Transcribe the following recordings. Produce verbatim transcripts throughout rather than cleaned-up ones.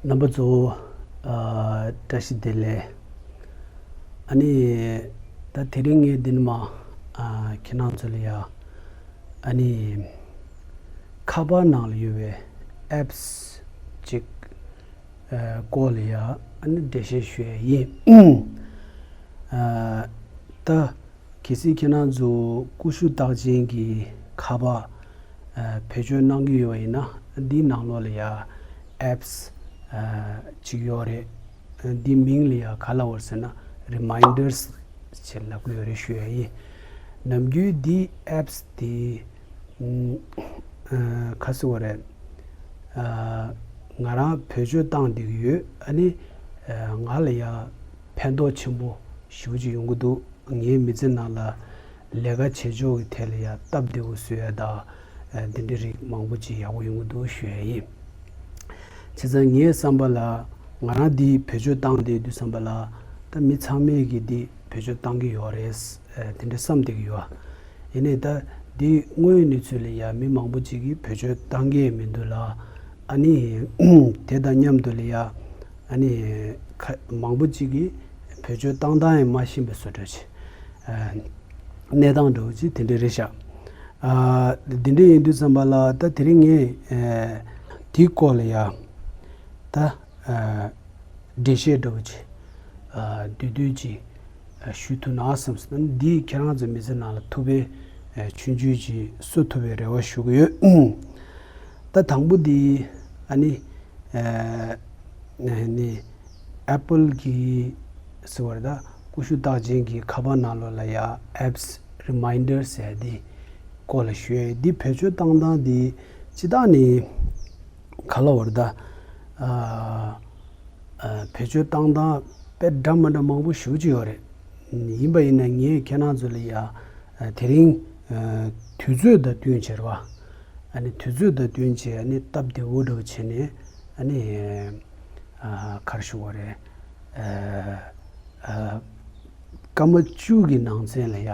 རྣམ་པ་ཚོ། ཨ། བཀྲ་ཤིས་བདེ་ལེགས། ཨ་ནི། ད་དེ་རིང་ངས་འདི་ནས་མར། ཨ། ཁྱེད་རང་ཚོ་ལ་ཡ། ཨ་ནི། ཁ་པར་ནང་ལ་ཡོད་པའི་apps་ཅིག་ཨ། སྐོར་ལ་ཡ། ཨ་ནི་འགྲེལ་བཤད་ཞུ་ཡ་ཡིན། ཨ། ད། གལ་སྲིད་ཁྱེད་རང་ཚོ་ཀུ་ཤུ་རྟགས་ཅན་གྱི་ཁ་པར། ཨ། བེད་སྤྱོད་གནང་གི་ཡོད་པ་ཡིན་ན། འདིའི་ནང་ལོགས་ལ་ཡ་apps། ཨ། ཅིག་ཡོད་རེད། ཨ། འདིའི་མིང་ལ་ཡ་ག་ལབ་དགོས་ཟེར་ན་reminders་ཅེས་ལབ་ཀྱི་ཡོད་རེད་ཞུ་ཡ་ཡིན། ནམ་རྒྱུན་འདིའི་apps་དེ། ཨ། ག་ཟེར་དགོས་རེད། ཨ། ང་རང་བེད་སྤྱོད་བཏང་བསྡད་ཀྱི་ཡོད། ཨ་ནི། ཨ། ང་ལ་ཡ་ཕན་ཐོགས་ཆེན་པོ་ཞེ་པོ་ཅིག་ཡོང་གི་འདུག་ངའི་མི་ཚེ་ནང་ལ་ལས་ཀ་བྱེད་ཕྱོགས་ཀྱི་ཐད་ལ་ཡ་སྟབས་བདེ་པོ་བཟོ་ཡ་དང་། ཨ། འདི་འདྲའི་རིགས་མང་པོ་ཅིག་ཡག་པོ་ཡོང་གི་འདུག་ཞུ་ཡ་ཡིན། བྱས་ཙང་ངའི་བསམ་པ་ལ། ང་རང་འདི་བེད་སྤྱོད་བཏང་བསྡད་དུས་ཙམ་པ་ལ། ད་མི་ཚང་མས་ཀྱིས་འདི་བེད་སྤྱོད་བཏང་གི་ཡོད་རེད། ཨ། དེ་འདྲ་བསམ་བསྡད་ཀྱི་ཡོད། ཡིན་ནའི་ད་འདི་དངོས་ཡོད་གནས་ཚུལ་ལ་ཡ་མི་མང་པོ་ཅིག་གིས་བེད་སྤྱོད་བཏང་གི་མི་འདུག་ལ། ཨ་ནི། དེ་དང་མཉམ་དུ་ལ་ཡ། ཨ་ནི། ཁ། མང་པོ་ཅིག་གིས་བེད་སྤྱོད་བཏང་སྟངས་ཡང་མ་ཤེས་པའི་བཟོ་འདྲ་ཅིག་ཨ། གནས་སྟངས་འདྲ་བོ་ཅིག་དེ་འདྲ་རེད་ཤག་ཨ། འདི་འདྲ་ཡིན་དུས་ཙམ་པ་ལ། ད་དེ་རིང་ངས། ཨ། དེའི་སྐོར་ལ་ཡ། ད། ཨ། འགྲེལ་བཤད་འདྲ་བོ་ཅིག་ཨ། བསྡུས་བསྡུས་ཅིག་ཨ། ཞུ་ཐུབ་ན་བསམ་སོང་། འདིས་ཁྱེད་རང་ཚོའི་མི་ཚེ་ནང་ལ་ཐུགས་ཕན། ཨ། ཆུང་ཆུང་ཅིག་གསོ་ཐུབ་པའི་རེ་བ་ཞུ་གི་ཡོད། ད་དང་པོ་འདི། ཨ་ནི། ཨ། ཨ་ནི། Apple་གི་ཟེར་བ་རེད། ད་ཀུ་ཤུ་རྟགས་ཅན་གྱི་ཁ་པར་ནང་ལོགས་ལ་ཡ་apps reminder་ཟེར་ཡ་འདི་སྐོར་ལ་ཞུ་ཡ་ཡིན། འདི་བེད་སྤྱོད་བཏང་སྟངས་འདི་སྤྱིར་བཏང་ནས་ག་ལབ་དགོས་རེད། ད། ཨ། ཨ། བེད་སྤྱོད་བཏང་སྟངས་དཔེ་འདྲ་མི་འདྲ་མང་པོ་ཞེ་པོ་ཅིག་ཡོད་རེད། ཡིན་པ་ཡིན་ན་ངས་ཁྱེད་རང་ཚོ་ལ་ཡ། ཨ། དེ་རིང་། ཨ། དུས་ཚོད་དང་བསྟུན་བྱས་རེད་པ། ཨ་ནི་དུས་ཚོད་དང་བསྟུན་བྱས། ཨ་ནི་སྟབས་བདེ་པོ་འདྲ་བོ་བྱས་ནས། ཨ་ནི། ཨ། ག་རེ་ཞུ་དགོས་རེད། ཨ། ཨ། སྐར་མ་བཅུ་གི་ནང་ཚན་ལ་ཡ།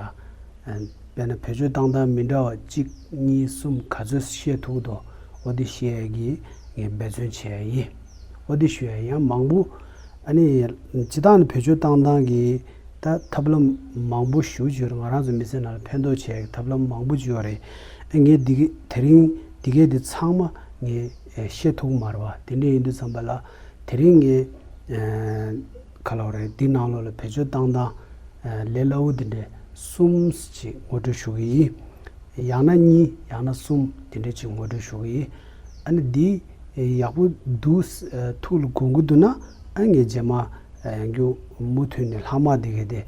ཨ། དཔེར་ན་བེད་སྤྱོད་བཏང་སྟངས་མི་འདྲ་བ་གཅིག་གཉིས་གསུམ་ག་ཚོད་བཤད་ཐུབ་འདུག་འོ་དེ་བཤད་ཡ་གི་ངས་འབད་བརྩོན་བྱས་ཡ་ཡིན། འོ་དེ་ཞུ་ཡ་ཡང་མང་པོ། ཨ་ནི་སྤྱིར་བཏང་ནས་བེད་སྤྱོད་བཏང་སྟངས་ཀྱི་ད་ཐབས་ལམ་མང་པོ་ཞེ་པོ་ཅིག་ཡོད་རེད། ང་རང་ཚོ་མི་ཚེ་ནང་ལ་ཕན་ཐོགས་བྱེད་ཡ་གི་ཐབས་ལམ་མང་པོ་ཅིག་ཡོད་རེད། ཨ། ངས་འདི་གི་དེ་རིང་འདི་གའི་འདི་ཚང་མ་ངས་བཤད་ཐུབ་ཀྱི་མ་རེད་པ། དེ་འདྲ་ཡིན་དུས་ཙམ་པ་ལ། དེ་རིང་ངས། ཨ། ག་ལབ་དགོས་རེད། འདི་ནང་ལོགས་ལ་བེད་སྤྱོད་བཏང་སྟངས། ཨ། ལས་སླ་པོ་འདི་འདྲ་གསུམ་ཅིག་ངོ་སྤྲོད་ཞུ་གི་ཡིན། ཡང་ན་གཉིས། ཡང་ན་གསུམ། དེ་འདྲ་ཅིག་ངོ་སྤྲོད་ཞུ་གི་ཡིན། ཨ་ནི་འདི་ཡག་པོ་འདུག་ཨ། ཐུགས་ལ་དགོངས་ཀྱི་འདུག་ན། ཨ། ངས་རྗེས་མ། ཨ། ཡང་བསྐྱར་མུ་མཐུད་ནས་ལྷག་མ་འདི་གའི་དེ།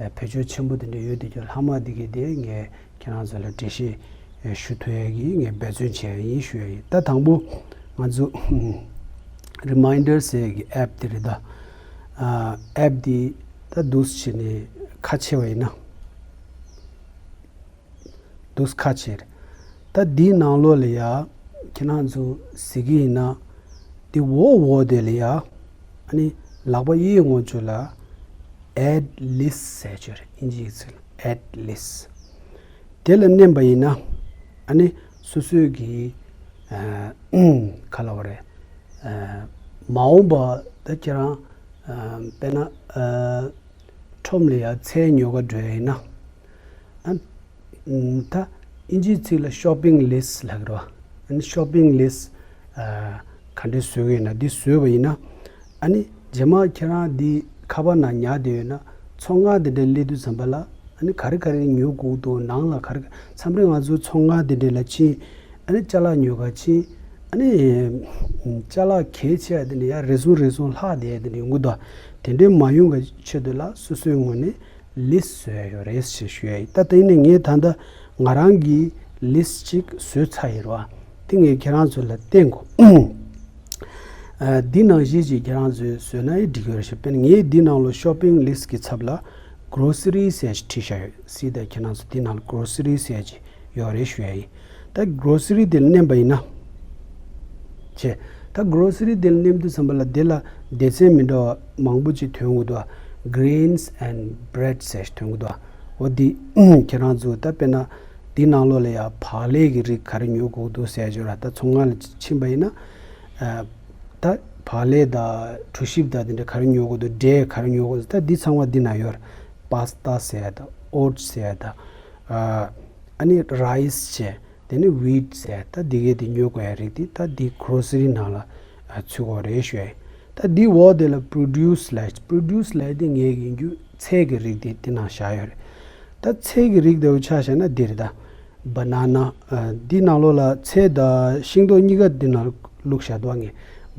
ཨ། བེད་སྤྱོད་ཆེན་པོ་དེ་འདྲ་ཡོད་དེ། ཁྱོད་ལྷག་མ་འདི་གའི་དེ་ངས་ཁྱེད་རང་ཚོ་ལ་འགྲེལ་བཤད། ཨ། ཞུ་ཐུབ་ཡ་གི་ངས་འབད་བརྩོན་བྱས་ཡ་ཡིན་ཞུ་ཡ་ཡིན། ད་དང་པོ་ང་ཚོ་Reminder་ཟེར་ཡ་གི་app་དེ་རེད་ད། ཨ། app་དེ་ད་འདུག་སེ་བྱས་ནས་ཁ་ཕྱེ་བ་ཡིན་ན། འདུག་སེ་ཁ་ཕྱེ་རེད། ད་འདིའི་ནང་ལོགས་ལ་ཡ་ཁྱེད་རང་ཚོ་གཟིགས་ཀྱི་ཡིན་ན། འདི་འོག་འོག་དེ་ལ་ཡ། ཨ་ནི་ལག་པ་གཡས་ངོས་ཕྱོགས་ལ་Add List་ཟེར་ཅིག་ཡོད་རེད། དབྱིན་ཇིའི་ཚིག་ལ་Add List། དེ་ལ་མནན་པ་ཡིན་ན། ཨ་ནི་སོ་སོའི་གི། ཨ། ག་ལབ་དགོས་རེད། ཨ། མ་འོངས་པ་ད་ཁྱེད་རང་། ཨ། དཔེར་ན། ཨ། ཁྲོམ་ལ་ཡ་ཚལ་ཉོ་ག་འགྲོ་ཡ་ཡིན་ན། ཨ། ད་དབྱིན་ཇིའི་ཚིག་ལ་shopping list་ལབ་ཀྱི་རེད་པ། ཨ་ནི་shopping list། ཨ། ག་འདྲས་བཟོ་གི་ཡིན་ན། འདི་བཟོས་པ་ཡིན་ན། ཨ་ནི་རྗེས་མ་ཁྱེད་རང་འདི་ཁ་པར་ནང་ཉར་བསྡད་ཡོད་ན། ཚོང་ཁང་དེ་འདྲ་སླེབས་དུས་ཙམ་པ་ལ། ཨ་ནི་ག་རེ་ག་རེ་ཉོ་དགོས་འདུག་ནང་ལ་ག་རེ། མཚམས་རེ་ང་ཚོ་ཚོང་ཁང་དེ་འདྲ་ལ་ཕྱིན། ཨ་ནི་ཅ་ལག་ཉོ་ག་ཕྱིན། ཨ་ནི་ཅ་ལག་གལ་ཆེ་བ་དེ་འདྲ་ཡ་རེ་ཟུང་རེ་ཟུང་ལྷག་བསྡད་ཡ་དེ་འདྲ་ཡོང་གི་འདུག་དེ་འདྲ་མ་ཡོང་གི་ཆེད་དུ་ལ་སོ་སོའི་ངོས་ནས་list་བཟོ་ཡ་ཡོད་རེད་ཞེས་ཞུ་ཡ་ཡིན། ད་དེ་ནས་ངས་ད་ལྟ་ང་རང་གི་list་ཅིག་བཟོས་ཚར་ཡོད་རེད་པ། དེ་ངས་ཁྱེད་རང་ཚོ་ལ་བསྟན་དགོས། ཨ། འདི་ནང་བཞིན་ཅིག་ཁྱེད་རང་ཚོས་བཟོས་ན་ཡང་འགྲིག་གི་རེད་ཤག་དཔེར་ན་ངས་འདི་ནང་ལོགས་shopping list་གི་ཚབ་ལ་grocery་ཟེར་ཅིག་བྲིས་བཞག་ཡོད། གཟིགས་དང་། ཁྱེད་རང་ཚོ་འདི་ནང་ལ་grocery་ཟེར་ཅིག་ཡོད་རེད་ཞུ་ཡ་ཡིན། ད་grocery་དེ་ལ་མནན་པ་ཡིན་ན། བྱས། ད་grocery་དེ་ལ་མནན་དུས་ཙམ་པ་ལ་དེ་ལ་སྡེ་ཚན་མི་འདྲ་བ་མང་པོ་ཅིག་ཐོན་གྱི་འདུག Grains and bread་ཟེར་ཐོན་གྱི་འདུག་འོ་འདི་ཁྱེད་རང་ཚོ་ད་དཔེར་ན་འདི་ནང་ལོགས་ལ་ཡ་བག་ལེབ་ཀྱི་རིགས་ག་རེ་ཉོ་དགོས་འདུག་ཟེར་ཅིག་ཡོད་ར། ད་ཚོང་ཁང་ལ་ཕྱིན་པ་ཡིན་ན། ཨ། ད་ བག་ལེབ་དང་གྲོ་ཞིབ་དང་དེ་འདྲ་ག་རེ་ཉོ་དགོས་འདུག་འབྲས་ག་རེ་ཉོ་དགོས་འདུག་ད་འདི་ཚང་མ་འདི་ན་ཡོད་རེད། པཱ་སི་ཏཱ་ཟེར་ཡ་དང་ཨོ་ཊི་ཟེར་ཡ་དང་། ཨ་ནི་རའི་སི་བྱས། དེ་ནི་ཝིཊ་ཟེར། ད་འདི་གའི་དེ་ཉོ་དགོས་ཡ་རིགས་དེ་ད་འདི་གྷོ་རོ་སི་རི་ནང་ལ་ཚུད་དགོས་རེད་ཞུ་ཡ་ཡིན། ད་འདི་འོག་དེ་ལ་པྲོ་ཌིའུ་སི་ལབ། པྲོ་ཌིའུ་སི་ལབ་དེ་ངས་ཡིན་རྒྱུ་ཚལ་གྱི་རིགས་དེ་དེ་ནང་བཞག་ཡོད་རེད། ད་ཚལ་གྱི་རིགས་དེ་འུ་ཆ་བཞག་ན་འདི་རེད་ད། བ་ན་ན། འདི་ནང་ལོགས་ལ་ཚལ་དང་ཤིང་ཏོག་གཉིས་ཀ་འདི་ནང་བླུགས་བཞག་འདུག་ངས།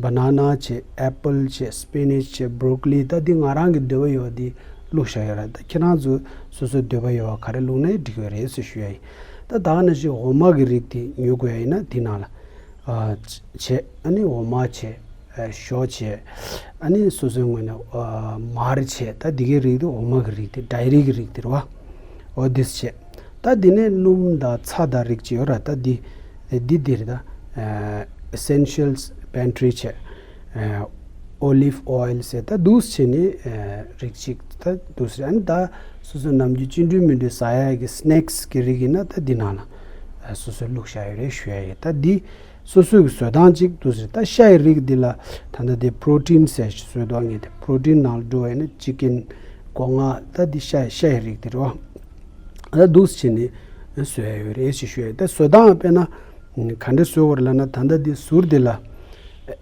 བ་ན་ན་བྱས། ཨེ་པལ་བྱས། སི་པི་ནེ་ཆི་བྱས། བྷོ་རོ་ཀོ་ལི། ད་འདི་ང་རང་གི་འདོད་པ་ཡོད་པ་འདི་བླུགས་བཞག་ཡོད་རེད། ད་ཁྱེད་རང་ཚོ་སོ་སོའི་འདོད་པ་ཡོད་པ་ག་རེ་བླུགས་ན་འགྲིག་གི་རེད་ཟེར་ཞུ་ཡ་ཡིན། ད་ད་ག་ནང་བཞིན་འོ་མ་གི་རིགས་དེ་ཉོ་དགོས་ཡ་ཡིན་ན་འདི་ནང་ལ་བྱས། ཨ་ནི་འོ་མ་བྱས། ཞོ་བྱས། ཨ་ནི་སོ་སོའི་ངོས་ནས་མར་བྱས། ད་འདི་གའི་རིགས་དེ་འོ་མ་གི་རིགས་དེ་ཌའི་རི་གི་རིགས་དེ་རེད་བ། འོ་འདི་བྱས། ད་འདི་ནས་སྣུམ་དང་ཚྭ་དང་རིགས་ཅིག་ཡོད་ར། ད་འདི་འདི་འདི་རེད་ད། ཨེ་སེན་ཤལ་པེན་ཊི་རི་བྱས། ཨོ་ལིབ་ཨོ་ཡིལ་ཟེར། ད་འདུག་སེ་བྱས་ནས་རིགས་ཅིག་ད་འདུག་སེ་རེད། ཨ་ནི་ད་སོ་སོ་ནམ་རྒྱུན་ཅི་འདྲ་མི་འདྲ་ཟ་ཡ་གི་སི་ནེག་སི་གི་རིགས་ཡིན་ན་ད་འདི་ནང་ལ་སོ་སོས་བླུགས་བཞག་ཡོད་རེད་ཞུ་ཡ་ཡིན། ད་འདི་སོ་སོའི་གི་བཟོ་སྟངས་གཅིག་འདུག་ཟེར། ད་ཤ་ཡི་རིགས་འདི་ལ་ད་ལྟ་དེ་པྲོ་ཊིན་ཟེར་ཞིག་བཟོས་འདུག་ངས་དེ་པྲོ་ཊིན་ནང་ལ་འགྲོ་བ་ཡིན་ན་ཅི་ཀན་སྒོ་ང་ད་འདི་ཤ་ཤ་ཡི་རིགས་འདི་རེད་བ། ད་འདུག་སེ་བྱས་ནས་བཟོ་ཡ་ཡོད་རེད་ཞེས་ཞུ་ཡ། ད་བཟོ་སྟངས་དཔེར་ན་ག་འདྲ་བཟོ་དགོས་རེད་ལབ་ན། ད་ལྟ་འདི་ཟུར་འདི་ལ་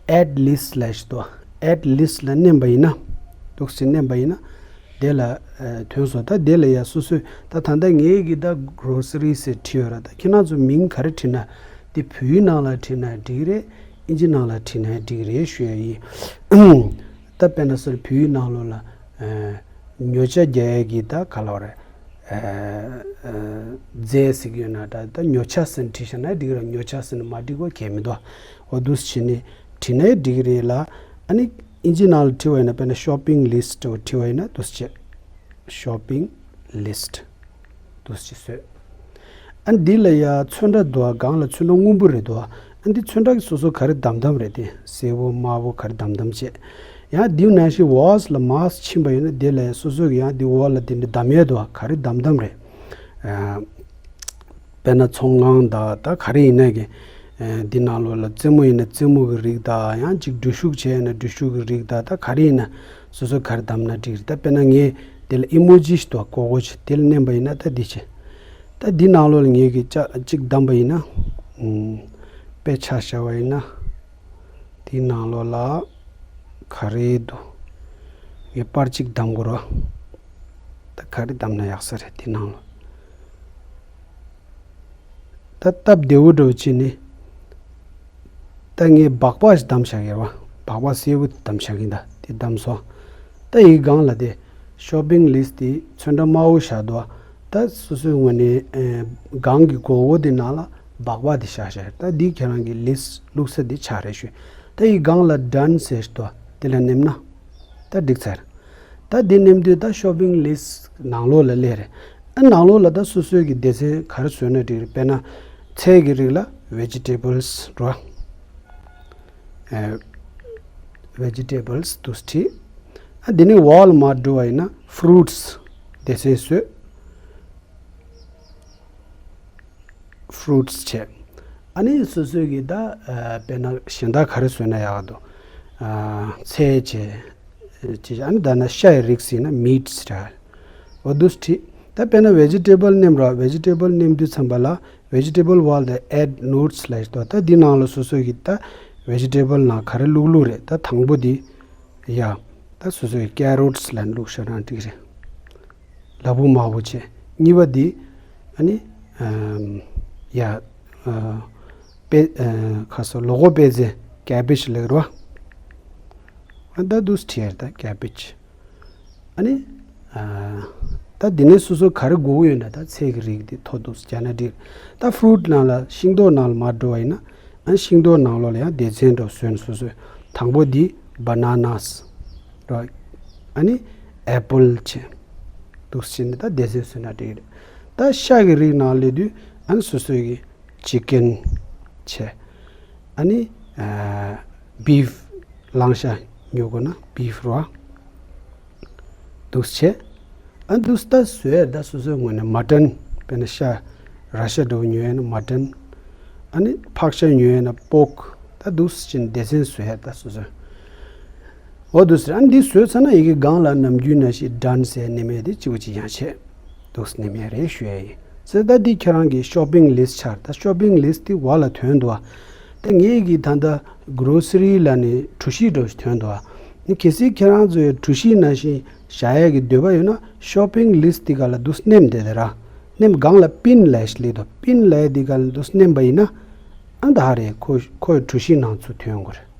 ཨེཌ་ལིས་ལབ་ཞིག་འདུག་ཨེཌ་ལིས་ལ་མནན་པ་ཡིན་ན། འདུག་སེ་མནན་པ་ཡིན་ན། དེ་ལ་ཨ་ཐོན་སོང་། ད་དེ་ལ་ཡ་སོ་སོས་ད་ད་ལྟ་ངའི་གི་ད་གྷོ་རོ་སི་རི་ཟེར་བྲིས་ཡོད་ར། ད་ཁྱེད་རང་ཚོ་མིང་ག་རེ་བྲིས་ན། དེ་བོད་ཡིག་ནང་ལ་བྲིས་ན་འགྲིག་རེད། ཨིན་ཇི་ནང་ལ་བྲིས་ན་འགྲིག་རེད་ཞུ་ཡ་ཡིན། ད་དཔེར་ན་སོ་བོད་ཡིག་ནང་ལོགས་ལ་ཨ་ཉོ་ཆ་རྒྱག་ཡ་གི་ད་ག་ལབ་རེད། ཨ་ཨ་རྫས་ཟེར་གི་ཡོད་ན་ད་ད་ཉོ་ཆ་ཟེར་བྲིས་བཞག་ན་འགྲིག་ར། ཉོ་ཆ་ཟེར་ན་མ་འགྲིག་པ་གང་ཡང་མི་འདུག་འོ་འདུག་སེ་བྱས་ནས་བྲིས་ན་འགྲིག་རེད་ལ། ཨ་ནི་ཨིན་ཇི་ནང་ལ་བྲིས་པ་ཡིན་ན་དཔེར་ན་ཤོ་པིང་ལིས་ཊི་བྲིས་པ་ཡིན་ན་འདུག་སེ་བྱས། ཤོ་པིང་ལིས་ཊི་འདུག་སེ་བཟོས། ཨ་འདི་ལ་ཡ་ཚོན་ཁྲ་འདུག་ག་སྒང་ལ་ཚོན་ཁྲ་སྔོན་པོ་རེ་འདུག་ཨ་འདི་ཚོན་ཁྲ་གི་སོ་སོ་ག་རེ་བདམས་བདམས་རེད། དེ་སེར་པོ་དམར་པོ་ག་རེ་བདམས་བདམས་བྱས། ཡང་འདི་ནང་བཞིན་ཝོལ་ལ་མར་ཕྱིན་པ་ཡིན་ན་དེ་ལ་ཡ་སོ་སོ་གི་ཡང་འདི་ཝོལ་ལ་དེ་འདྲ་བདམས་ཡས་འདུག་ག་ག་རེ་བདམས་བདམས་རེད། ཨ་དཔེར་ན་ཚོང་ཁང་དང་ད་ག་རེ་ཡིན་ན་གི་ཨ་འདི་ནང་ལོགས་ལ་རྩེད་མོ་ཡིན་ན་རྩེད་མོ་གི་རིགས་དང་། ཡང་ཅིག་འགྲུལ་བཞུད་བྱས་ན་འགྲུལ་བཞུད་ཀྱི་རིགས་དང་། ད་ག་རེ་ཡིན་ན་སོ་སོ་ག་རེ་བདམས་ན་འགྲིག་རེད། ད་དཔེར་ན་ངས་དེ་ལ་ཨི་མོ་ཇི་ཞིག་འདུག་གོ་གོ་ཞིག་དེ་ལ་མནན་པ་ཡིན་ན་ད་འདི་བྱས། ད་འདི་ནང་ལོགས་ལ་ངས་གི་ཅག་ཅིག་བདམས་པ་ཡིན་ན། ཨུམ། དཔེ་ཆ་བཞག་པ་ཡིན་ན། དེའི་ནང་ལོགས་ལ་ག་རེ་འདུག་ངས་པར་གཅིག་བདམས་དགོས་རེད། ད་ག་རེ་བདམས་ན་ཡག་ས་རེད། དེའི་ནང་ལོགས། ད་སྟབས་བདེ་བོ་འདྲ་བོ་བྱས་ནས། ད་ངས་སྦག་སྦག་ཞིག་བདམས་བཞག་གི་རེད་བ། སྦག་སྦག་སེར་པོ་དེ་བདམས་བཞག་གི་ཡིན། ད་དེ་བདམས་སོང་། ད་ཡི་སྒང་ལ་དེ་ཤོ་པིང་ལིས་ཊི་དེ་ཚོན་ཁྲ་དམར་པོ་བཞག་འདུག་ད་སོ་སོའི་ངོས་ནས་ཨེ་སྒང་གི་མགོ་བོ་དེ་ནང་ལ་སྦག་སྦག་དེ་བཞག་བཞག་ད་འདི་ཁྱེད་རང་གི་ལིས་ཊི་བླུགས་ས་དེ་ཆགས་རེད་ཞུ། ད་ཡི་སྒང་ལ་ཌན་ཟེར་འདུག་དེ་ལ་མནན་ན། ད་འགྲིག་ཚར། ད་འདི་མནན་དུས་ད་ཤོ་པིང་ལིས་ཊི་ནང་ལོགས་ལ་སླེབས་རེད། ཨ་ནང་ལོགས་ལ་ད་སོ་སོའི་གི་སྡེ་ཚན་ག་རེ་བཟོས་ན་འགྲིག་རེད། དཔེར་ན་ཚལ་གྱི་རིགས་ལ་ཝེ་ཇི་ཊེ་བལ་སི་རོ། ཨེ་ཝེ་ཇི་ཊེ་བལ་སི་འདུག་སེ་བྲིས། ཨ་འདི་ནས་ཝོལ་མར་འགྲོ་བ་ཡིན་ན་ཕུ་རུ་ཊི་སི་སྡེ་ཚན་བཟོས། ཕུ་རུ་ཊི་སི་བྱས། ཨ་ནི་སོ་སོའི་གི་ད་ཨ་དཔེར་ན་གཞན་དག་ག་རེ་བཟོས་ན་ཡག་འདུག་ཨ་ཚལ་བྱས། ཅེས་ཨ་ནི་ད་ན་ཤ་ཡི་རིགས་ཟེར་ན་མིཊ་སི་ར། འོ་འདུག་སེ་བྲིས། ད་དཔེར་ན་ཝེ་ཇི་ཊེ་བལ་མནན་ར། ཝེ་ཇི་ཊེ་བལ་མནན་དུས་ཙམ་པ་ལ་ཝེ་ཇི་ཊེ་བལ་ཝོལ་དང་ཨེཌ་ནོཊ་སི་ལབ་ཞིག་འདུག་ད་འདི་ནང་ལ་སོ་སོ་གི་ད་ཝེ་ཇི་ཊེ་བལ་ནང་ག་རེ་བླུགས་བླུགས་རེད། ད་དང་པོ་འདི་ཡ། ད་སོ་སོ་གི་ཀེ་རོཊ་སི་ལབ་བླུགས་བཞག་ན་འགྲིག་རེད། ལ་ཕུག་དམར་པོ་བྱས། གཉིས་པ་འདི་ཨ་ནི་ཨམ་ཡ། ཨ་པེ་ཨ་ཁ་སོ་ལོ་གོ་པེ་ཙེ་ཀེ་བེཇ་ལབ་ར། ཨ་ད་འདུག་སེ་བྲིས་ཡ་ད་ཀེ་བེཇ། ཨ་ནི་ཨ་ད་འདི་ནས་སོ་སོ་ག་རེ་དགོས་ཀྱི་ཡོད་ན་ད་ཚལ་གྱི་རིགས་འདི་ཐོ་འདུག་སེ་བྱས་ན་འགྲིག་ད་ཕུ་རུ་ཊི་ནང་ལ་ཤིང་ཏོག་ནང་ལ་མར་འགྲོ་བ་ཡིན་ན། ཨ་ཤིང་ཏོག་ནང་ལོགས་ལ་ཡང་སྡེ་ཚན་འདྲ་བཟོས་ནས་སོ་སོས། དང་པོ་འདི་བ་ན་ན་སི་ར། ཨ་ནི་ཨེ་པལ་བྱས། འདུག་སེ་བྱས་ནས་ད་སྡེ་ཚན་བཟོས་ན་འགྲིག་རེད། ད་ཤ་གི་རིགས་ནང་སླེབས་དུས་ཨ་ནི་སོ་སོའི་གི་ཅི་ཀན་བྱས། ཨ་ནི་ཨ་བིཕ་གླང་ཤ་ཉོ་དགོས་ན་བིཕ་ར། འདུག་སེ་བྱས། ཨ་འདུག་སེ་ད་བཟོས་ཡ་ད་སོ་སོའི་ངོས་ནས་མ་ཊན། དཔེར་ན་ཤ་ར་ཤ་འདྲ་བོ་ཉོས་ཡ་ན་མ་ཊན། ཨ་ནི་ཕག་ཤ་ཉོས་ཡ་ན་པོག་ད་འདུག་སེ་བྱས་ནས་སྡེ་ཚན་བཟོས་ཡ་ད་སོ་སོའི། འོ་འདུག་ཟེར། ཨ་ནི་འདི་བཟོས་ཚར་ན་ཡི་གེ་སྒང་ལ་ནམ་རྒྱུན་ནང་བཞིན་done་ཟེར་ནི་མེད་དེ་གཅིག་པ་གཅིག་ཡང་བྱས་འདུག་ཟེར་ནི་མེད་རེད་ཞུ་ཡ་ཡིན། ཟེར་ད་འདི་ཁྱེད་རང་གི་shopping list་ཆགས། ད་shopping list་དེ་འོག་ལ་ཐོན་འདུག་ཨ། ད་ངེད་ཀྱི་ད་ལྟ་grocery་ལ་ནི་གྲུ་བཞི་འདྲ་ཞིག་ཐོན་འདུག་ཨ། ནི་གལ་སྲིད་ཁྱེད་རང་ཚོས་གྲུ་བཞི་ནང་བཞིན་བཞག་ཡ་གི་འདོད་པ་ཡོད་ན་shopping list་དེ་ག་ལ་འདུག་སེ་ནེམ་དེ་དེ་ར། ནེམ་སྒང་ལ་pin་ལབ་ཞིག་སླེབས་འདུག pin་ལབ་ཡ་དེ་ག་ལ་འདུག་སེ་ནེམ་པ་ཡིན་ན། ཨ་ད་ཧ་རེ་ཁོ་ཁོའི་གྲུ་བཞི་ནང་ཚུར་ཐོན་དགོས་རེད།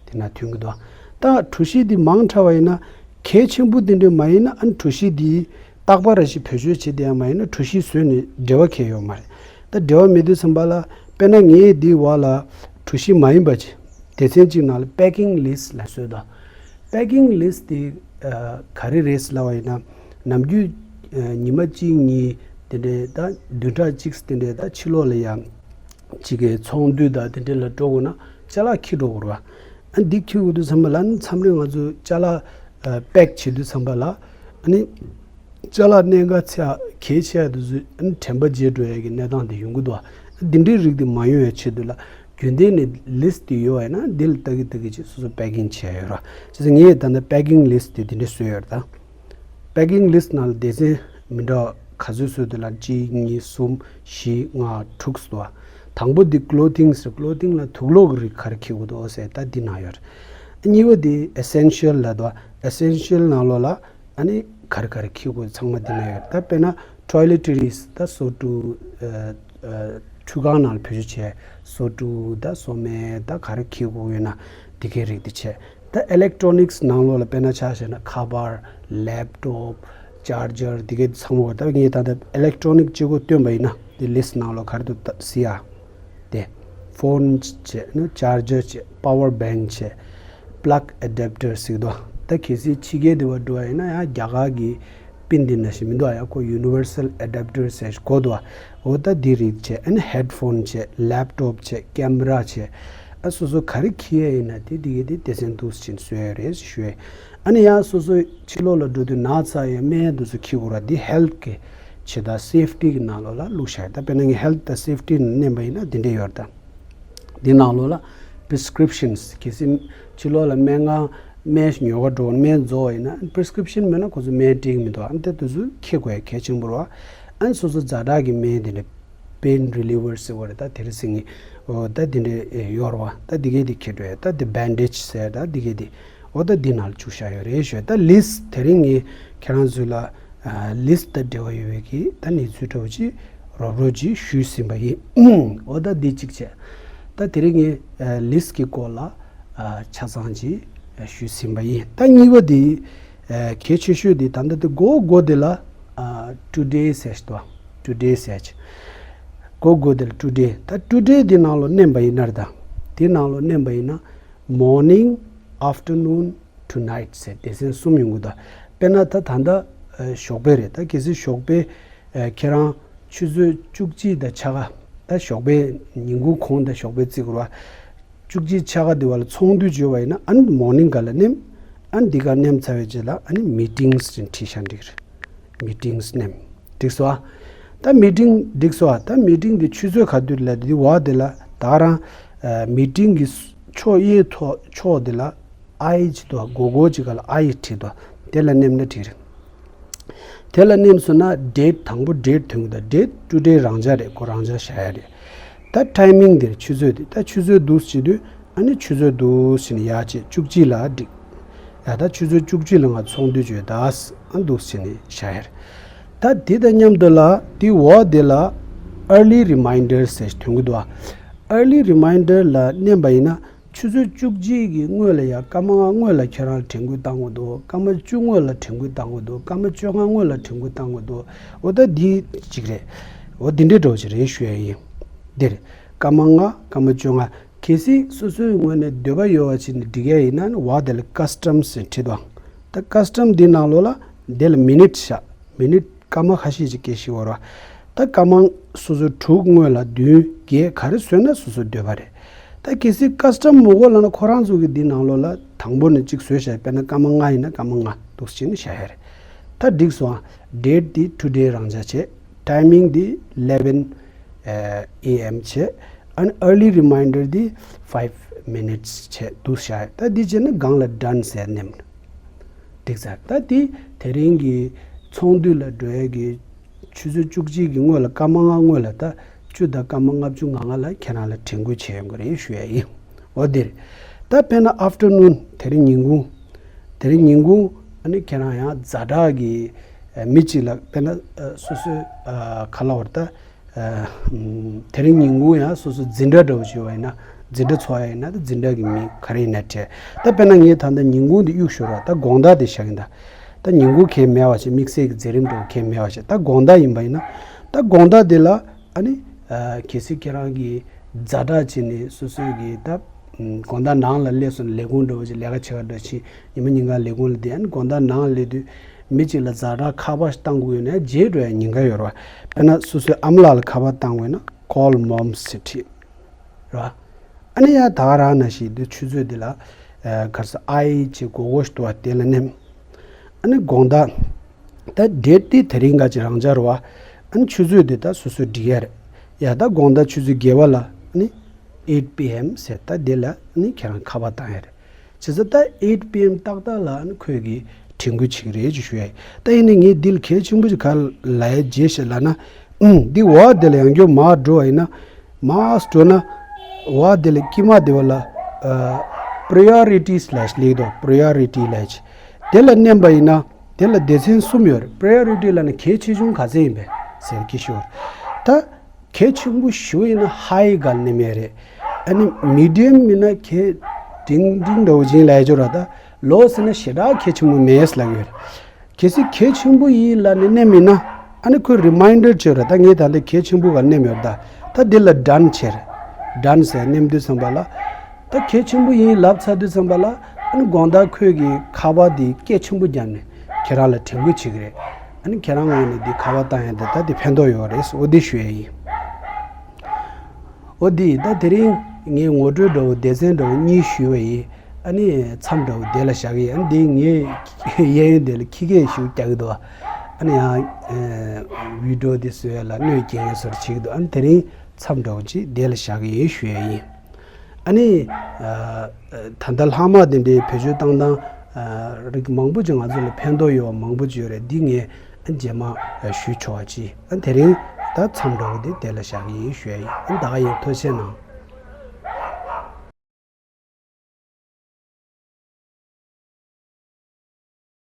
དེ་ན་ཐོན་གི་འདུག་ད་གྲུ་བཞི་འདི་མང་དྲགས་པ་ཡིན་ན་གལ་ཆེན་པོ་དེ་འདྲ་མ་ཡིན་ན་ཨ་ནི་གྲུ་བཞི་འདི་རྟག་པར་རེ་ཞིག་བེད་སྤྱོད་བྱེད་བསྡད་ཡ་མ་ཡིན་ན་གྲུ་བཞི་བཟོས་ནས་འབྲེལ་བ་གང་ཡང་ཡོད་མ་རེད། ད་འབྲེལ་བ་མེད་དུས་ཙམ་པ་ལ་དཔེར་ན་ངས་འདི་འོག་ལ་གྲུ་བཞི་མ་ཡིན་པ་ཅིག་སྡེ་ཚན་གཅིག་ནང་ལ་packing list་ལབ་བཟོས་འདུག packing list་དེ་ཨ་ག་རེ་རེད་ལབ་པ་ཡིན་ན་ནམ་རྒྱུན་ཨ་ཉི་མ་གཅིག་གཉིས་དེ་འདྲའི་ད་བདུན་ཕྲག་གཅིག་དེ་འདྲའི་ད་ཕྱི་ལོགས་ལ་ཡང་གཅིག་གི་ཚོགས་འདུ་དང་དེ་འདྲ་ལ་འགྲོ་དགོས་ན་ཅ་ལག་འཁྱེར་འགྲོ་དགོས་རེད་བ། ཨ་འདི་འཁྱེར་དགོས་དུས་ཙམ་པ་ལ་ནི་མཚམས་རེ་ང་ཚོ་ཅ་ལག་ཨ་pack་བྱེད་དུས་ཙམ་པ་ལ་ཨ་ནི་ཅ་ལག་གནད་འགག་ཆེ་གལ་ཆེ་ཡ་དེ་ཚོ་ཨ་ནི་དྲན་པ་བརྗེད་འགྲོ་ཡ་གི་གནས་སྟངས་དེ་ཡོང་གི་འདུག་ཨ་འདི་འདྲའི་རིགས་དེ་མ་ཡོང་བའི་ཆེད་དུ་ལ་རྒྱུན་ལྡན་ནས་list་དེ་ཡོད་པ་ཡིན་ན་འདི་ལ་ལྟ་གི་ལྟ་གི་ཅིག་སོ་སོ་packing་བྱས་ཡོད་ར། བྱས་ཙང་ངས་ད་ལྟ་packing list་དེ་འདི་འདྲ་བཟོས་ཡོད་རེད་ད། packing list་ནང་ལ་སྡེ་ཚན་མི་འདྲ་བ་ག་ཚོད་བཟོས་འདུག་ལ་གཅིག་གཉིས་གསུམ་བཞི་ལྔ་དྲུག་འདུག་བ། དང་པོ་འདི་clothing་ཟེར། clothing་ལ་དུག་སློག་གི་རིགས་ག་རེ་འཁྱེར་དགོས་འདུག་ཟེར་ད་འདི་ནང་ཡོད་རེད། གཉིས་པ་འདི་essential་ལབ་འདུག་བ། essential་ནང་ལོགས་ལ་ཨ་ནི་ག་རེ་ག་རེ་འཁྱེར་དགོས་ཚང་མ་འདི་ནང་ཡོད་རེད། ད་དཔེར་ན་toiletries་ད་སོ་ཊུ་ཨ་ཨ་ཁྲུས་ཁང་ནང་ལ་བེད་སྤྱོད་བྱས་སོ་ཊུ་ད་སོ་སྨན་ད་ག་རེ་འཁྱེར་དགོས་ཡོད་ན་འདི་གའི་རིགས་འདི་བྱས། ད་electronics་ནང་ལོགས་ལ་དཔེར་ན་ཆ་བཞག་ན་ཁ་པར་laptop་charger་འདི་གའི་ཚང་མ་ད་ངས་ད་ལྟ་electronic་གཅིག་པོ་བཏོན་པ་ཡིན་ན་འདི་list་ནང་ལོགས་ག་རེ་འདུག་ད་གཟིགས་ཨ། དེ་phone་བྱས་ན་charger་བྱས་power bank་བྱས་plug adapter་ཟེར་གི་འདུག་ད་གལ་སྲིད་ཕྱི་རྒྱལ་དེ་བ་འགྲོ་བ་ཡིན་ན་ཡང་རྒྱ་གར་གྱི་པིན་དེ་འདྲ་ཞིག་མི་འདུག་ཡ། ཁོ་universal adapter་ཟེར་གོ་འདུག་འོ་ད་འདི་རིགས་བྱས། ཨ་ནི་headphone་བྱས། laptop་བྱས། camera་བྱས། ཨ་སོ་སོ་ག་རེ་འཁྱེར་ཡ་ཡིན་ན་དེ་དེ་གའི་དེ་སྡེ་ཚན་འདུག་སེ་བྱས་ནས་བཟོས་ཡོད་རེད་ཞུ་ཡས། ཨ་ནི་ཡང་སོ་སོ་ཕྱི་ལོགས་ལ་འགྲོ་དུས་ན་ཚ་ཡ་སྨན་འདུག་སེ་འཁྱེར་དགོས་ར། འདི་health་གི་ཆེད་དང་safety་གི་ནང་ལོགས་ལ་བླུགས་བཞག་ཡོད། ད་དཔེར་ན་ངས་health་དང་safety་ནས་མནན་པ་ཡིན་ན་འདི་འདྲས་ཡོད་རེད་ད། འདི་ནང་ལོགས་ལ་prescriptions་གལ་སྲིད་ཕྱི་ལོགས་ལ་སྨན་ཁང་སྨན་ཉོ་ག་འགྲོ་སྨན་རྫོགས་པ་ཡིན་ན་prescription་མེད་ན་ཁོ་ཚོ་སྨན་སྤྲད་ཀྱི་མི་འདུག་ཨ་ནི་དེ་དུས་ཚོད་འཁྱེར་དགོས་ཡ་གལ་ཆེན་པོ་རེད་བ། ཨ་ནི་སོ་སོ་ཛ་དྲག་གི་སྨན་དེ་འདྲ་pain reliever་ཟེར་བ་རེད་ད་དེ་རིང་སང་ཉིན་འོ་ད་དེ་འདྲ་ཡོད་རེད་བ། ད་དེ་གའི་དེ་འཁྱེར་འགྲོ་ཡ་ད་དེ་bandage་ཟེར་ད་དེ་གའི་དེ་འོ་ད་འདི་ནང་ལ་བཅུག་བཞག་ཡོད་རེད་ཞུ། ད་list་དེ་རིང་ངས་ཁྱེད་རང་ཚོ་ལ་ཨ་list་དང་འབྲེལ་བ་ཡོད་པའི་གི་ད་གནས་ཚུལ་འདྲ་བོ་ཅིག་རོབ་རོབ་ཅིག་ཞུས་ཟིན་པ་ཡིན། འོ་ད་འདི་གཅིག་བྱས། ད་དེ་རིང་ངས་ཨ་list་གི་སྐོར་ལ་ཨ་ཆ་ཚང་ཅིག་ཞུས་ཟིན་པ་ཡིན། ད་གཉིས་པ་འདི་ཨ་གལ་ཆེ་ཤོས་འདི་ད་ལྟ་འདི་མགོ་མགོ་འདི་ལ་ཨ་today་ཟེར་ཞིག་འདུག today་ཟེར་ཅིག་མགོ་མགོ་འདི་ལ་today། ད་today་འདི་ནང་ལོགས་མནན་པ་ཡིན་ན་རེད་ད། འདི་ནང་ལོགས་མནན་པ་ཡིན་ན་morning, afternoon, tonight་ཟེར་སྡེ་ཚན་གསུམ་ཡོང་གི་འདུག་དཔེར་ན་ད་ད་ལྟ་ཨ་ཞོགས་པ་རེད། ད་གལ་སྲིད་ཞོགས་པའི་ཨ་ཁྱེད་རང་ཆུ་ཚོད་བཅུ་གཅིག་དང་ཕྱེད་ཀ་ད་ཞོགས་པའི་ཉིན་གུང་གོང་དང་ཞོགས་པའི་རྩིས་དགོས་ར། བཅུ་གཅིག་ཕྱེད་ཀ་དེ་བ་ལ་ཚོགས་འདུ་བྱོས་པ་ཡིན་ན་ཨ་ནི་morning་ག་ལ་མནན། ཨ་ནི་འདི་ག་མནན་ཚར་བའི་རྗེས་ལ་ཨ་ནི་meetings་ཅིག་བྲིས་བཞག་འགྲིག་རེད། meetings་མནན། འགྲིག་སོང་ཨ། ད་meeting་འགྲིག་སོང་ཨ། ད་meeting་འདི་ཆུ་ཚོད་ག་དུས་ལ་འདི་བ་དེ་ལ་ད་རང་ཨ་meeting་གི་ཕྱོགས་གཡས་ཐོག་ཕྱོགས་དེ་ལ་I་ཅིག་འདུག་མགོ་མགོ་ཅིག་ག་ལ་I་བྲིས་འདུག་དེ་ལ་མནན་ན་འགྲིག་རེད། དེ་ལ་མནན་སོང་ན་date་དང་པོ་date་ཐོན་གི་འདུག date today་རང་འཇགས་རེད། ཁོ་རང་འཇགས་བཞག་ཡ་རེད། ད་timing་འདིར་ཆུ་ཚོད་འདི་ད་ཆུ་ཚོད་འདུག་བྱེད་དུས་ཨ་ནི་ཆུ་ཚོད་འདུག་ཟེར་ནས་ཡར་བྱེད་བཅུ་གཅིག་ལ་འགྲིག་ཡ། ད་ཆུ་ཚོད་བཅུ་གཅིག་ལ་ང་ཚོགས་འདུ་བྱོས་ད་ཨ་འདུག་ཟེར་ནས་བཞག་ཡ་རེད། ད་འདི་དང་མཉམ་དུ་ལ་འདི་འོག་འདི་ལ་early reminder་ཟེར་ཐོན་གི་འདུག early reminder་ལ་མནན་པ་ཡིན་ན་ཆུ་ཚོད་བཅུ་གཅིག་གི་སྔོན་ལ་ཡ་སྐར་མ་ལྔ་སྔོན་ལ་ཁྱེད་རང་དྲན་སྐུལ་བཏང་དགོས་འདུག་སྐར་མ་བཅུ་སྔོན་ལ་དྲན་སྐུལ་བཏང་དགོས་འདུག་སྐར་མ་བཅོ་ལྔ་སྔོན་ལ་དྲན་སྐུལ་བཏང་དགོས་འདུག་འོ་ད་འདི་གཅིག་རེད། འོ་འདི་འདྲའི་འདྲ་བོ་ཅིག་རེད་ཞུ་ཡ་ཡིན། འདིར་སྐར་མ་ལྔ་སྐར་མ་བཅོ་ལྔ་གལ་སྲིད་སོ་སོའི་ངོས་ནས་འདོད་པ་ཡོད་པ་ཅིག་ནས་འགྲིག་ཡ་ཡིན་ན་ནི་འོག་དེ་ལ་custom་ཟེར་བྲིས་འདུག་ད་custom་འདི་ནང་ལོགས་ལ་འདི་ལ་minute་བཞག minute་སྐར་མ་ཁ་ཤས་ཅིག་སྐད་ཤིག་བོར་བ། ད་སྐར་མ་སོ་སོ་དྲུག་སྔོན་ལ་བདུན་བརྒྱད་ག་རེ་བཟོས་ན་སོ་སོའི་འདོད་པ་རེད། ད་གལ་སྲིད་custom་མི་དགོས་ལབ་ན་ཁོ་རང་ཚོ་གི་འདི་ནང་ལོགས་ལ་དང་པོ་ནས་གཅིག་བཟོས་བཞག་དཔེར་ན་སྐར་མ་ལྔ་ཡིན་ན་སྐར་མ་ལྔ་འདུག་ཅིག་ནས་བཞག་ཡ་རེད། ད་འགྲིག་སོང་ཨ། date་འདི་today་རང་འཇགས་བྱས། timing་འདི་eleven a.m. བྱས། and early reminder་འདི་five minutes་བྱས་འདུག་བཞག་ཡོད། ད་འདི་བྱས་ནས་སྒང་ལ་done་ཟེར་ནས་འགྲིག་ཚར། ད་འདི་དེ་རིང་གི་ཚོགས་འདུ་ལ་འགྲོ་ཡས་ཀྱི་ཆུ་ཚོད་བཅུ་གཅིག་གི་སྔོན་ལ་སྐར་མ་ལྔ་སྔོན་ལ་ད་བཅུ་དང་སྐར་མ་ལྔ་བཅུ་ང་ལྔ་ལ་ཁྱེད་རང་ལ་དྲན་སྐུལ་བྱེད་ཡོང་གི་རེད་ཞུ་ཡ་ཡིན། འོ་འདིར། ད་དཔེར་ན་afternoon་དེ་རིང་ཉིན་གུང་། དེ་རིང་ཉིན་གུང་ཨ་ནི་ཁྱེད་རང་ཡང་ཛ་དྲག་གི་ཨ་མི་གཅིག་ལ་དཔེར་ན་ཨ་སོ་སོའི་ཨ་ག་ལ་བར་ད་ཨ་དེ་རིང་ཉིན་གུང་ཡང་སོ་སོ་འཛིན་གྲྭ་འདྲ་བོ་ཞིག་ཡོད་པ་ཡིན་ན། འཛིན་གྲྭ་ཚོགས་ཡ་ཡིན་ན་ད་འཛིན་གྲྭ་གི་མི་ག་རེ་ཡིན་ན་བྲལ། ད་དཔེར་ན་ངས་ད་ལྟ་ཉིན་གུང་འདི་གཡུག་ཞོར་བ་ད་དགོང་དག་དེ་བཞག་གིན་ད། ད་ཉིན་གུང་གས་མེད་པ་བྱས་དམིགས་བསལ་གྱི་མཛད་རིམ་འདྲ་བོ་གས་མེད་པ་བྱས་ད་དགོང་དག་ཡིན་པ་ཡིན་ན། ད་དགོང་དག་འདི་ལ་ཨ་ནི་ཨ་གལ་སྲིད་ཁྱེད་རང་གིས་ཛ་དྲག་བྱས་ནས་སོ་སོའི་གི་ད་དགོང་དག་ནང་ལ་སླེབས་སོང་ལས་ཁུངས་འདྲ་བོ་ཅིག་ལས་ཀ་བྱེད་ག་འདྲ་ཕྱིན་ཉི་མ་ཉིན་གང་ལས་ཁུངས་ལ་བསྡད། ཨ་ནི་དགོང་དག་ནང་སླེབས་དུས་མི་གཅིག་ལ་ཛ་དྲག་ཁ་པར་བཏང་དགོས་ཡོད་ན་རྗེས་འགྲོ་ཡ་ཉེན་ཁ་ཡོད་རེད་བ། དཔེར་ན་སོ་སོའི་ཨ་མ་ལགས་ལ་ཁ་པར་བཏང་དགོས་ན་call moms་ཟེར་བྲིས་རེད་བ། ཨ་ནི་ཡ་ད་ག་རང་ན་ཞིག་འདི་ཆུ་ཚོད་འདི་ལ་ཨ་ག་རེ་ཟེར་ཨའི་ཅིག་སྒོར་སྒོར་ཞིག་འདུག་བ་དེ་ལ་མནན། ཨ་ནི་དགོང་དག་ད་date་འདི་དེ་རིང་ག་ཅིག་རང་འཇགས་རེད་བ། ཨ་ནི་ཆུ་ཚོད་འདི་ད་སོ་སོས་སྒྲིག་ཡ་རེད། ཡ་ད་དགོང་དག་ཆུ་ཚོད་བརྒྱད་པ་ལ་ཨ་ནི་eight P M་ཟེར་ད་འདི་ལ་ཨ་ནི་ཁྱེད་རང་ཁ་པར་བཏང་ཡ་རེད། བྱས་ཙང་ད་eight P M་ཏག་ཏག་ལ་ཨ་ནི་ཁོས་གི་དྲན་སྐུལ་བྱེད་ཀྱི་རེད་ཅེས་ཞུ་ཡ་ཡིན། ད་ཡིན་ནའི་ངས་འདི་ལ་གལ་ཆེན་པོ་ཞིག་ག་རེ་ལབ་ཡ་བྱས་ཤག་ལབ་ན། ཨུམ། འདི་འོག་འདི་ལ་ཡང་བསྐྱར་མར་འགྲོ་བ་ཡིན་ན། མར་འགྲོ་ན། འོག་འདི་ལ་དཀྱིལ་མ་འདི་བ་ལ། ཨ་priorities་ལབ་ཞིག་སླེབས་འདུག priority་ལབ་ཞིག་དེ་ལ་མནན་པ་ཡིན་ན། དེ་ལ་སྡེ་ཚན་གསུམ་ཡོད་རེད། priority་ལབ་ན་གལ་ཆེ་ཆུང་ག་ཚད་ཡིན་པས་ཟེར་གྱི་ཞུ་བ་རེད། ད། གལ་ཆེན་པོ་ཞུ་ཡིན་ན་high་ག་ནས་མེད་རེད། ཨ་ནི་medium་ཡིན་ན་གལ་འབྲིང་འབྲིང་འདྲ་བོ་ཅིག་ལབ་ཡ་ཅིག་ཡོད་རེད། ད་low་ཟེར་ན་ཞེ་དྲག་གལ་ཆེན་པོ་མེད་ལབ་ཡོད་རེད། གལ་སྲིད་གལ་ཆེན་པོ་ཡིན་ལབ་ནས་མནན་ཡིན་ན། ཨ་ནི་ཁོས་reminder་ཅིག་ཡོད་རེད། ད་ངས་ད་ལྟ་གལ་ཆེན་པོ་ག་མནན་ཡོད་རེད། ད་ད་འདི་ལ་done་བྱས་རེད། done་ཟེར་མནན་དུས་ཙམ་པ་ལ། ད་གལ་ཆེན་པོ་ཡིན་ལབ་ཚར་དུས་ཙམ་པ་ལ། ཨ་ནི་དགོང་དག་ཁོས་གི་ཁ་པར་འདི་སྐད་ཆེན་པོ་བརྒྱབ་ནས་ཁྱེད་རང་ལ་དྲན་སྐུལ་བྱེད་ཀྱི་རེད། ཨ་ནི་ཁྱེད་རང་ངོས་ནས་འདི་ཁ་པར་བཏང་ཡ་འདི་ད་འདི་ཕན་ཐོགས་ཡོད་རེད། འོ་འདི་ཞུ་ཡ་ཡིན། འོ་འདི་ད་དེ་རིང་ངས་ངོ་སྤྲོད་འདྲ་བོ་སྡེ་ཚན་འདྲ་བོ་གཉིས་ཞུས་པ་ཡིན། ཨ་ནི་མཚམས་འདྲ་བོ་དེ་ལ་བཞག་གི་ཡིན། ཨ་ནི་འདི་ངའི་གཡས་གཡོན་དེ་ལ་ཁྱི་སྐད་ཞིག་རྒྱག་གི་འདུག་ཨ་ནི་ཡང་video་འདི་བཟོ་ཡ་ལ་གནོད་སྐྱེལ་ཡ་བཟོ་འདྲ་བྱེད་ཀྱི་འདུག་ཨ་ནི་དེ་རིང་མཚམས་འདྲ་བོ་ཅིག་དེ་ལ་བཞག་གི་ཡིན་ཞུ་ཡ་ཡིན། ཨ་ནི། ཨ་ད་ལྟ་ལྷག་མ་དེ་འདྲའི་བེད་སྤྱོད་བཏང་སྟངས་ཨ་རིགས་མང་པོ་ཅིག་ང་ཚོ་ལ་ཕན་ཐོགས་ཡོད་པ་མང་པོ་ཅིག་ཡོད་རེད། འདི་ངས་རྗེས་མ་ཞུས་ཆོག་པ་ཅིག་ཨ་དེ་རིང་ད་མཚམས་འདྲ་བོ་དེ་དེ་ལ་བཞག་གི་ཡིན་ཞུ་ཡ་ཡིན། ཨ་ད་ག་ཡིན། ཐུགས་རྗེ་གནང་།